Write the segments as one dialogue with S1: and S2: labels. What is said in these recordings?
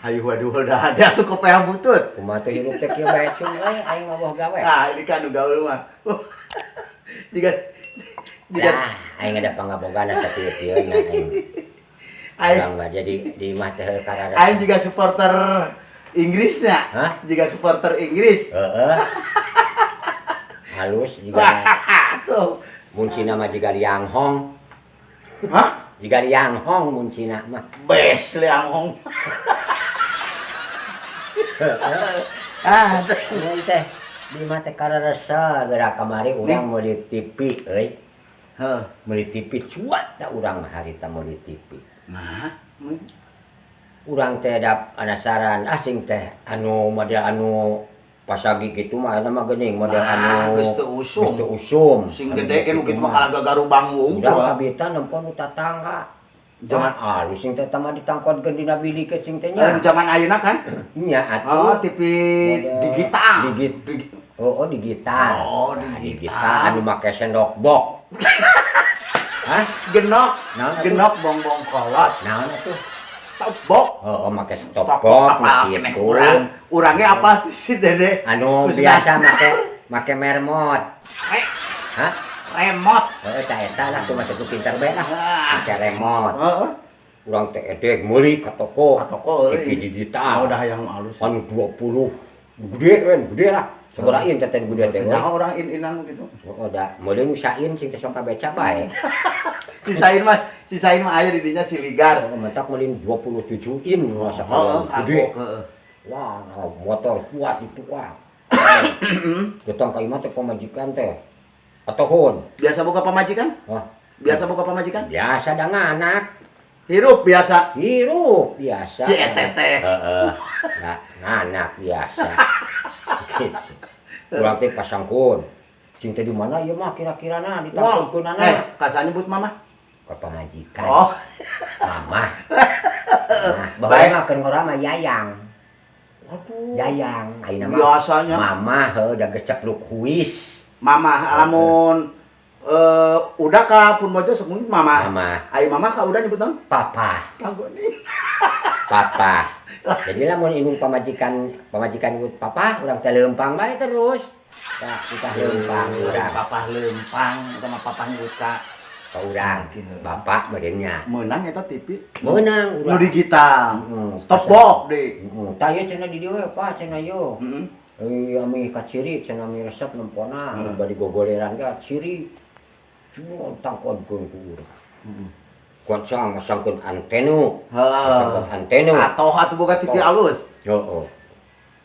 S1: Hayu, waduh, udah ada tuh kopeah butut.
S2: Kumaha teh hirup teh kieu bae cung euy, aing mah boh gawe.
S1: Nah, ini kan nu gaul mah. Jika jika
S2: Lah, aing ada pangabogana sakieu-kieuna aing.
S1: Aing
S2: Urang mah jadi di imah teh karara.
S1: Aing juga supporter Inggrisnya.
S2: Hah?
S1: Juga supporter Inggris.
S2: Heeh. Halus juga.
S1: Tuh.
S2: Mun Cina mah jiga Liang Hong.
S1: Hah?
S2: Jiga Liang Hong mun Cina mah.
S1: Bes Liang Hong. Ah, tuh.
S2: Ieu teh di imah teh kararesa geura kamari urang meuli TV euy.
S1: Heuh.
S2: Meuli TV cuat da urang mah harita meuli TV.
S1: Nah,
S2: urang teh da penasaran asing teh anu model anu pasagi kitu mah eta mah geuning model
S1: Nah,
S2: anu
S1: geus teu usum.
S2: Geus teu usum.
S1: Sing gede kan kitu mah kalah gagarubang wungkul.
S2: Urang kabita nempon nu tatangga.
S1: Zaman
S2: Wah, alus sing teh mah ditangkodkeun dina bilik sing teh nya.
S1: Zaman ayeuna kan?
S2: Nya atuh.
S1: Oh, TV
S2: Model
S1: digital.
S2: Oh, digital.
S1: Oh,
S2: Nah,
S1: digital.
S2: Digital anu make sendok bok. Hah?
S1: Genok.
S2: Naon atuh?
S1: Genok bongbong kolot.
S2: Naon atuh?
S1: Stop box.
S2: Oh, make stop
S1: Stop
S2: box
S1: box apa
S2: nu
S1: keneh
S2: kitu.
S1: Urang. Urangnya apa sih, Dede?
S2: Anu
S1: Terus
S2: biasa make make mermot. Hah?
S1: Remote.
S2: Heeh, tah eta lah tuh masuk pinter bae lah.
S1: Ah.
S2: Make remote.
S1: Heeh.
S2: Urang teh edek meuli ka toko.
S1: Ka toko
S2: TV
S1: euy.
S2: digital.
S1: Oh, udah yang halus.
S2: Anu 20 gede kan, gede lah. Sabaraha in teh gede teh?
S1: Nyaho orang in-inan gitu.
S2: Oh, da meuli nu sain sing teh sok kabeca bae.
S1: Sisain mah aya di dinya si ligar.
S2: Oh, mentak meuli 27 in masa
S1: Heeh,
S2: gede.
S1: kagok, heeh.
S2: Wah, nah, motor kuat itu kuat. Datang ka imah teh pamajikan teh. Atohun.
S1: Biasa boga pamajikan?
S2: Wah,
S1: Biasa boga pamajikan?
S2: Biasa da nganak.
S1: Hirup biasa.
S2: Hirup biasa.
S1: Si eta teh.
S2: Heeh. Nah, nganak biasa. Gitu. Urang teh pasangkun. Cing teh di mana ieu mah kira-kirana ditangkunkeunana?
S1: Eh, ka saha nyebut mama?
S2: Ka pamajikan.
S1: Oh,
S2: Mama. Nah, baheula
S1: Baik.
S2: mah keur ngora mah Yayang.
S1: Waduh.
S2: Yayang, ayeuna mah
S1: Biasanya
S2: mama heuh da geus cepluk huis.
S1: Mama lamun udah ka pun mojo sok mungkin mama.
S2: Mama.
S1: Ayo mama ka udah nyebut naon?
S2: Papa.
S1: Kanggo nih.
S2: Papa. Jadi lamun indung pamajikan pamajikan nyebut papa, urang teh leumpang bae terus. Tah, kita leumpang urang.
S1: Papa lempang eta mah papa nyebut ka
S2: Ka urang. Bapak meureun.
S1: Meunang eta TV.
S2: Meunang
S1: Nu
S2: urang.
S1: digital.
S2: Heeh.
S1: Stop box deui.
S2: Heeh. Tah ieu cenah di dieu we, Pak, cenah ieu.
S1: Heeh.
S2: Eh, ami ka ciri cenah ami resep nempona, anu bari gogoleran ka ciri. Cuma tangkodkeun ku urang.
S1: Heeh.
S2: Kuancang masangkeun antena.
S1: Heeh.
S2: Masangkeun antena.
S1: Atoh atuh boga TV alus.
S2: Heeh.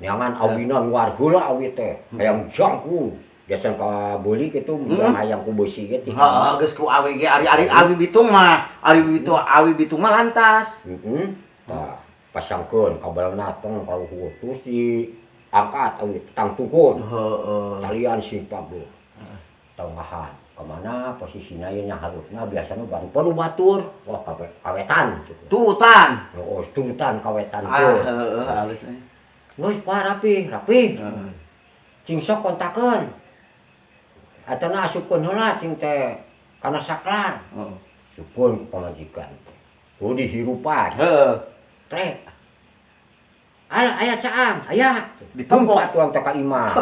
S2: Neangan awina luar heula awi teh, hayang jangkung. Biasa ka beuli kitu, hayang ku beusi ge ti.
S1: Heeh, geus ku awi ge ari-ari awi bitung mah, ari bitung awi bitung mah lantas.
S2: Heeh. Tah, pasangkeun kabelna tong ka luhur terus diangkat awi tangtungkeun.
S1: Heeh.
S2: Talian sing paguh. Tongahan kemana posisinya ieu nya harupna biasana baru nu batur. Wah, kawetan gitu.
S1: Turutan.
S2: Oh, turutan kawetan
S1: Ah,
S2: tuh.
S1: heeh, halus.
S2: Geus Pak, rapi, rapi.
S1: Heeh.
S2: Cing sok kontakeun. Atana asupkeun heula cing teh kana saklar.
S1: Heeh.
S2: Asupkeun ku pamajikan teh. Tuh dihirupan.
S1: Heeh.
S2: Trek. Aya aya caang, aya.
S1: Ditempok.
S2: Lompat urang teh ka imah.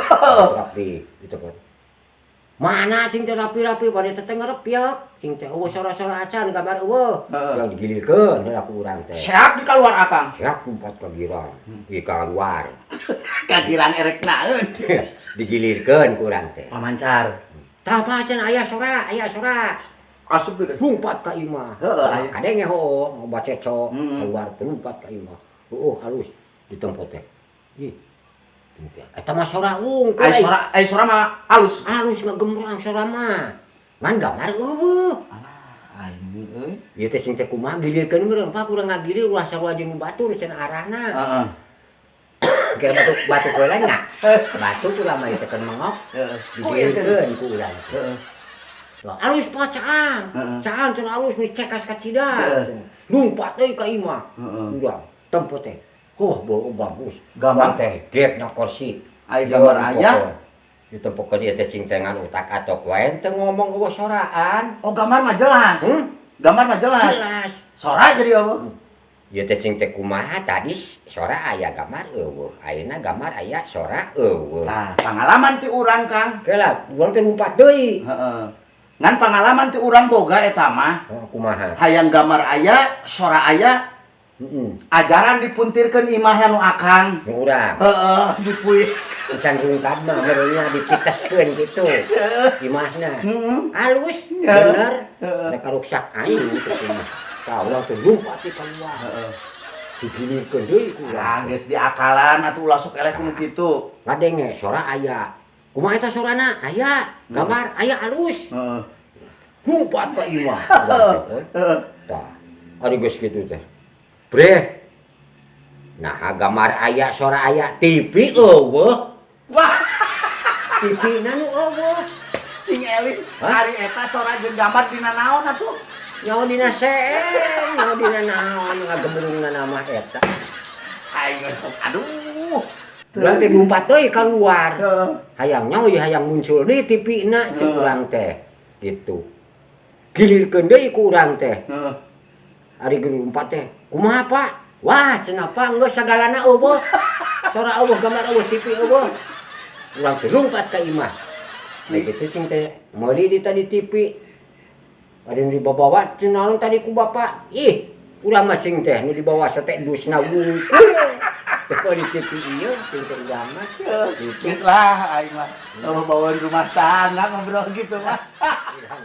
S2: Rapi gitu kan. Mana cing teh rapi-rapi pada teh ngerepyeuk. Cing teh eueuh sora-sora acan gambar eueuh.
S1: Heeh.
S2: Urang digilirkeun heula ku urang teh.
S1: Sehat di keluar akang.
S2: Siap lompat ka girang. Ieu keluar.
S1: Ka girang erek naeun.
S2: Digilirkeun ku urang teh.
S1: Pamancar.
S2: Tah apa acan aya sora, aya sora.
S1: Asup deui.
S2: Lompat ka imah.
S1: Heeh, aya.
S2: Kadenge heuh ngabaceco keluar lompat ka imah. Heueuh halus ditempot teh. Ih. Eta mah sora wungkul.
S1: Ai sora, ai sora mah halus.
S2: Halus ngagembrang sora mah. Ngan gambar eueuh.
S1: Alah, aing euy.
S2: Ieu teh cing teh kumaha gilirkeun meureun Pak urang ngagilir ulah sarua jeung nu batur cenah arahna.
S1: Heeh.
S2: Kira batuk batuk heula nya. Batuk urang mah ieu teh keur mengok.
S1: Heeh.
S2: Digilirkeun ku urang.
S1: Heeh.
S2: Wah, alus Pak caang.
S1: Heeh.
S2: Caang cenah alus nih cekas kacida.
S1: Heeh.
S2: Lumpat euy ka imah.
S1: Heeh.
S2: Urang tempo teh. Huh, bau bagus.
S1: Gambar?
S2: Teh gek na kursi.
S1: Ai gambar aya?
S2: Ditempokeun ieu teh cing teh ngan utak atok wae teu ngomong eueuh soraan.
S1: Oh, gambar mah jelas.
S2: Hmm?
S1: Gambar mah jelas.
S2: Jelas.
S1: Sora jadi apa?
S2: Ieu teh cing teh kumaha, tadi sora aya, gambar euweuh. Ayeuna gambar aya, sora euweuh.
S1: Tah, pangalaman ti urang, Kang.
S2: Kela, urang teh lumpat deui.
S1: Heeh. Ngan pangalaman ti urang boga eta mah.
S2: Oh, kumaha?
S1: Hayang gambar aya, sora aya, ajaran dipuntirkeun imahna nu Akang.
S2: Nu urang.
S1: Heeh, dipuih.
S2: Can rungkad mah meureunnya dipiteskeun gitu. Imahna. Halus, bener. Rek karuksak aing gitu mah. Tah, urang teh lumpat di keluar. Digilirkeun deui ku
S1: Ah,
S2: urang.
S1: Geus diakalan atuh, ulah sok eleh ku nu kitu.
S2: Ngadenge sora aya. Kumaha eta sorana? Aya, gambar aya, halus. Lumpat ka imah. Urang teh. Tah, ari geus kitu teh. Breh. Nah, gambar aya, sora aya, TV euweuh.
S1: Wah,
S2: TV na nu euweuh.
S1: Sing eling,
S2: Hah?
S1: Ari eta sora jeung gambar dina naon atuh?
S2: Nyaho dina seeng, nyaho dina naon ngagembrungna nama eta.
S1: Aing geus sok aduh.
S2: Urang teh lumpat deui keluar. Hayang nyaho ieu, hayang muncul deui TV na cek urang teh. Gitu. Gilirkeun deui ku urang teh. Ari geus lumpat teh, "Kumaha, Pak?" "Wah," cenah, "Pak, geus sagalana euweuh. Sora euweuh, gambar euweuh, TV euweuh." Urang teh lumpat ka imah. Nah, gitu cing teh meuli di tadi TV. Ada nu dibawa cenah naon tadi ku bapak. Ih, urang mah cing teh nu dibawa sate dusna wungkul. Teh di TV ieu cing teh urang mah. Gitu.
S1: Geus lah, aing mah. Bawa rumah tangga ngobrol gitu mah.
S2: Urang.